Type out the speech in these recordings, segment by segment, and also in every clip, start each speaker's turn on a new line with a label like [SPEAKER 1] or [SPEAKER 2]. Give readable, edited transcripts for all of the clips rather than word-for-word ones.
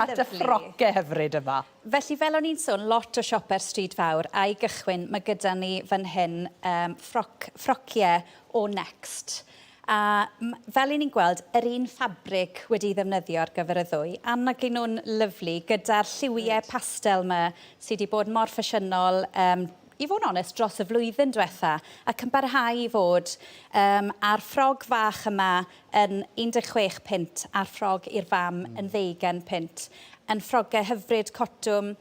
[SPEAKER 1] At y ffroce hyfryd yma.
[SPEAKER 2] Felly fel o'n i'n sôn, lot o siope'r stryd fawr, a i gychwyn mae gyda ni fan hyn um, ffroc, ffrociau o Next. A fel i ni'n gweld, yr un ffabrig wedi'i ddefnyddio ar gyfer y ddwy, a nag y'n nhw'n lyfli, gyda'r lliwiau pastel 'ma sydd wedi bod mor ffasiynol um, i fod yn onest, dros y flwyddyn diwetha, ac yn barhau i fod, um, a'r ffrog fach yma yn 16 punt a'r ffrog i'r fam yn ddeugain punt. Yn ffrogau hyfryd cotwm.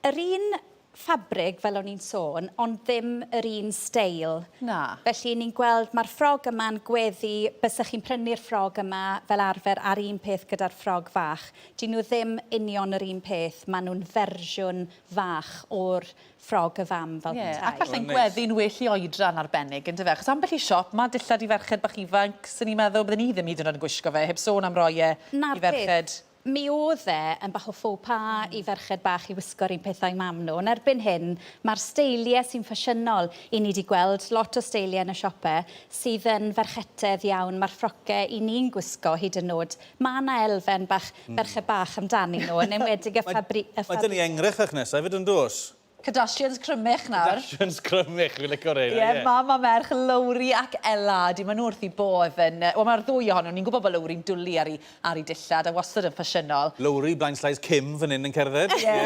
[SPEAKER 2] Yr un ffabrig, fel o'n i'n sôn, ond ddim yr un steil.
[SPEAKER 1] Na.
[SPEAKER 2] Felly ni'n gweld mae'r ffrog yma'n gweddu, bysech chi'n prynu'r ffrog yma fel arfer a'r un peth gyda'r ffrog fach. Dyn nhw ddim union yr un peth, maen nhw'n fersiwn fach o'r ffrog y fam fel
[SPEAKER 1] Ie,
[SPEAKER 2] petai.
[SPEAKER 1] ac falle'n gweddu'n well i oedran arbennig, yndyfe? Achos ambell i siop, ma' dillad i ferched bach ifanc, swn i'n meddwl, bydden i ddim hyd yn oed yn gwisgo fe, heb sôn am roi e i ferched.
[SPEAKER 2] Mi o'dd e yn bach o faux pas i ferched bach i wisgo'r un peth â'u mam nhw, ond erbyn hyn, ma'r steilie sy'n ffasiynol, 'yn ni 'di gweld lot o steilie yn y siope sydd yn ferchetedd iawn, ma'r ffroce 'yn ni'n gwisgo hyd yn o'd, ma' 'na elfen bach merched bach amdanyn nhw, yn enwedig y ffabri- y
[SPEAKER 3] Mae 'da ni enghraifft fach nesa hefyd yn does?
[SPEAKER 1] Kardashians Crymych nawr.
[SPEAKER 3] Kardashians Crymych, fi'n lico reina, ie.
[SPEAKER 1] Ie, mam a merch Lowri ac Ella, ydy, maen nhw wrth eu bodd yn... Wel, mae'r ddwy ohonyn nhw, ni'n gwybod bod Lowri'n dwlu ar ei, ar ei dillad a wastad yn ffasiynol.
[SPEAKER 3] Lowri, blaen sleis Kim fan hyn yn cerdded.
[SPEAKER 2] Ie.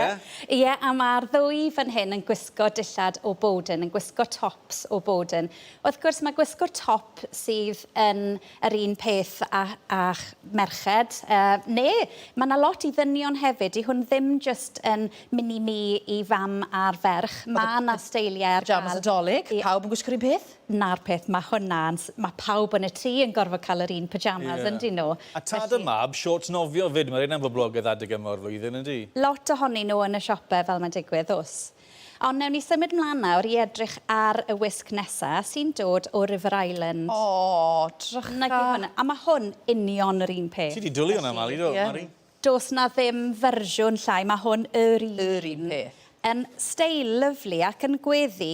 [SPEAKER 2] Ie, a mae'r ddwy fan hyn yn gwisgo dillad o Boden, yn gwisgo tops o Boden. Wrth gwrs, mae gwisgo top sydd yn yr un peth â â'ch merched, yy neu ma' 'na lot i ddynion hefyd, 'di hwn ddim jyst yn mini me i fam a'r ferch, ma' 'na steiliau ar gael.
[SPEAKER 1] Pyjamas Nadolig, pawb yn gwisgo'r un peth?
[SPEAKER 2] 'Na'r peth, ma' hwnna'n s- ma' pawb yn y tŷ yn gorfod cael yr un pyjamas yndyn nhw.
[SPEAKER 3] A tad a mab, shorts nofio 'fyd, ma' reina'n boblogaidd adeg yma o'r flwyddyn, yndi?
[SPEAKER 2] Lot ohonyn nhw yn y siope fel mae'n digwydd, o's. Ond newn ni symud mlaen nawr i edrych ar y wisg nesa, sy'n dod o River Island.
[SPEAKER 1] O, drycha!
[SPEAKER 2] Nag yw hwnna... A ma' hwn union yr un peth.
[SPEAKER 3] Ti 'di dwli hwnna, Mali, do, Mari?
[SPEAKER 2] Does 'na ddim fersiwn llai, ma' hwn yr un.
[SPEAKER 1] Yr un peth.
[SPEAKER 2] Yn steil lyfli ac yn gweddu,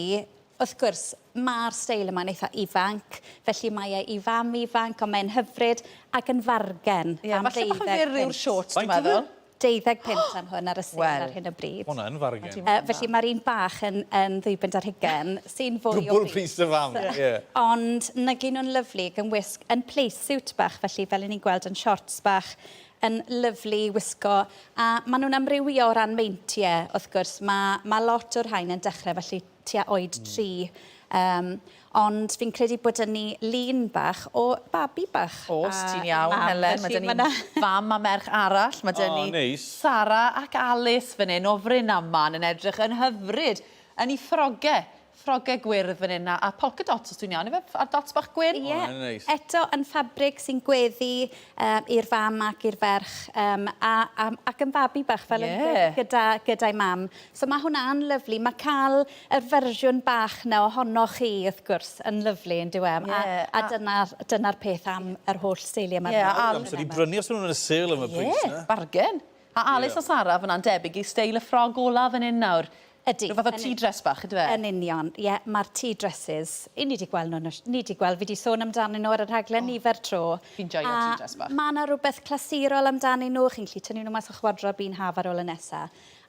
[SPEAKER 2] wrth gwrs, ma'r steil yma'n eitha ifanc, felly mae e i fam ifanc, ond mae'n hyfryd ac yn fargen
[SPEAKER 1] Ie,
[SPEAKER 2] am
[SPEAKER 1] falle bach yn
[SPEAKER 2] ddeuddeg
[SPEAKER 1] fyr yw'r
[SPEAKER 2] punt.
[SPEAKER 1] shorts, dwi'n meddwl.
[SPEAKER 2] Deuddeg punt am hwn ar y sêl ar hyn o bryd.
[SPEAKER 3] Hwnna yn fargen.
[SPEAKER 2] Felly mae'r un bach yn yn ddwy bunt ar hugain, sy'n fwy o bris.
[SPEAKER 3] Dwbl pris y fam, ie.
[SPEAKER 2] Ond nag y'n nhw'n lyfli ac yn wisg, yn playsuit bach felly, fel 'yn ni'n gweld yn shorts bach, yn lyfli i wisgo. A maen nhw'n amrywio o ran meintiau, wrth gwrs. Mae ma' lot o'r rhain yn dechrau felly tua oed tri. Yym, ond fi'n credu bod 'da ni lun bach o babi bach.
[SPEAKER 1] Oes, ti'n iawn, Helen. Mae 'da ni fam a merch arall. Mae 'da ni Sara ac Alice fan hyn o Fryn Aman yn edrych yn hyfryd yn eu ffrogau. Ffrogau gwyrdd fan hyn a polka dots, os dwi'n iawn, ife? A dots bach gwyn.
[SPEAKER 2] Ie, eto yn ffabrig sy'n gweddu i'r fam ac i'r ferch, a, a, ac yn babi bach fel yn gyda, gyda'i mam. So mae hwnna'n lyfli. Mae cael y fersiwn bach 'na ohonoch chi, wrth gwrs, yn lyfli, yn dyw e? A, a dyna'r dyna peth am yr holl steiliau 'ma.
[SPEAKER 1] Ie, a...
[SPEAKER 3] Amser i brynu os maen nhw'n yn y sale am y pris 'na.
[SPEAKER 1] Ie, bargen. A Alice a Sara fan'na'n debyg i steil y ffrog ola fan hyn nawr.
[SPEAKER 2] Ydy.
[SPEAKER 1] Rhyw fath o tea dress bach, yndyfe?
[SPEAKER 2] Yn union, ie. Mae'r tea dresses, 'y ni 'di gweld nhw yn y sh-... Ni 'di gweld, fi 'di sôn amdanyn nhw ar y rhaglen nifer tro.
[SPEAKER 1] Fi'n joio tea dress bach.
[SPEAKER 2] A ma' 'na rywbeth clasurol amdanyn nhw, chi'n gallu tynnu nhw mas o'ch wardrobe un haf ar ôl y nesa.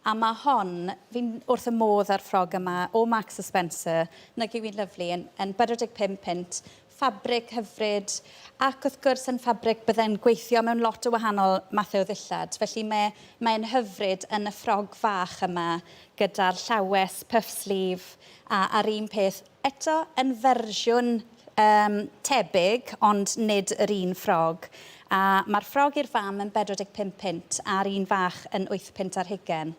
[SPEAKER 2] A ma' hon, fi'n wrth 'y modd â'r ffrog yma, o Marks a Spencer, nag yw hi'n lyfli, yn yn 45 punt, ffabrig hyfryd, ac wrth gwrs yn ffabrig bydde'n gweithio mewn lot o wahanol mathau o ddillad, felly mae mae'n hyfryd yn y ffrog fach yma gyda'r llawes puff sleeve a a'r un peth eto yn fersiwn yym tebyg ond nid yr un ffrog. A mae'r ffrog i'r fam yn 45 punt a'r un fach yn wyth punt ar hugain.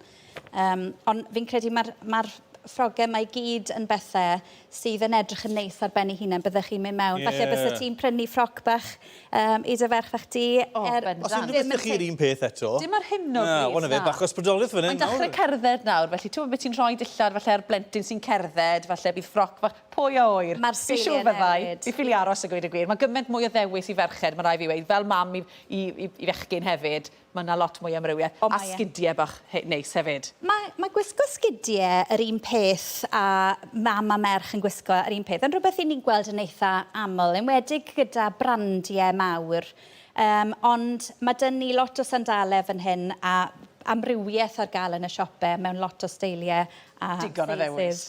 [SPEAKER 2] Yym ond fi'n credu mae'r mae'r ffrogau 'ma i gyd yn bethe sydd yn edrych yn neis ar ben eu hunain. Byddech chi'n mynd mewn... Ie. ...falle byset ti'n prynu ffroc bach yym i dy ferch fach di...
[SPEAKER 1] O, bendant.
[SPEAKER 3] Os unrhyw beth 'da chi'r un peth eto.
[SPEAKER 1] Dim ar hyn o bryd, na.
[SPEAKER 3] Na, wel 'na fe, bach o ysbrydoliaeth fan hyn
[SPEAKER 1] nawr. Mae'n dechrau cerdded nawr, felly ti'n gwybod beth ti'n rhoi dillad falle ar blentyn sy'n cerdded, falle bydd ffroc fach, pwy a ŵyr?
[SPEAKER 2] Mae'r
[SPEAKER 1] Fi'n siŵr
[SPEAKER 2] seiliau'n
[SPEAKER 1] fyddai.
[SPEAKER 2] newid.
[SPEAKER 1] Fi ffili aros a gweud y gwir. Mae gymaint mwy o ddewis i ferched, mae rhaid fi weud, fel mam i i i i fechgyn hefyd, mae 'na lot mwy o amrywiaeth.
[SPEAKER 2] O,
[SPEAKER 1] A
[SPEAKER 2] mae e.
[SPEAKER 1] sgidie bach he- neis hefyd.
[SPEAKER 2] Mae mae gwisgo sgidie yr un peth a mam a merch yn gwisgo yr un peth yn rhywbeth 'y ni'n gweld yn eitha aml, enwedig gyda brandiau mawr. Yym, ond ma' 'da ni lot o sandalau fan hyn a amrywiaeth ar gael yn y siopau mewn lot o steiliau a
[SPEAKER 4] Digon o
[SPEAKER 2] sizes.
[SPEAKER 4] ddewis.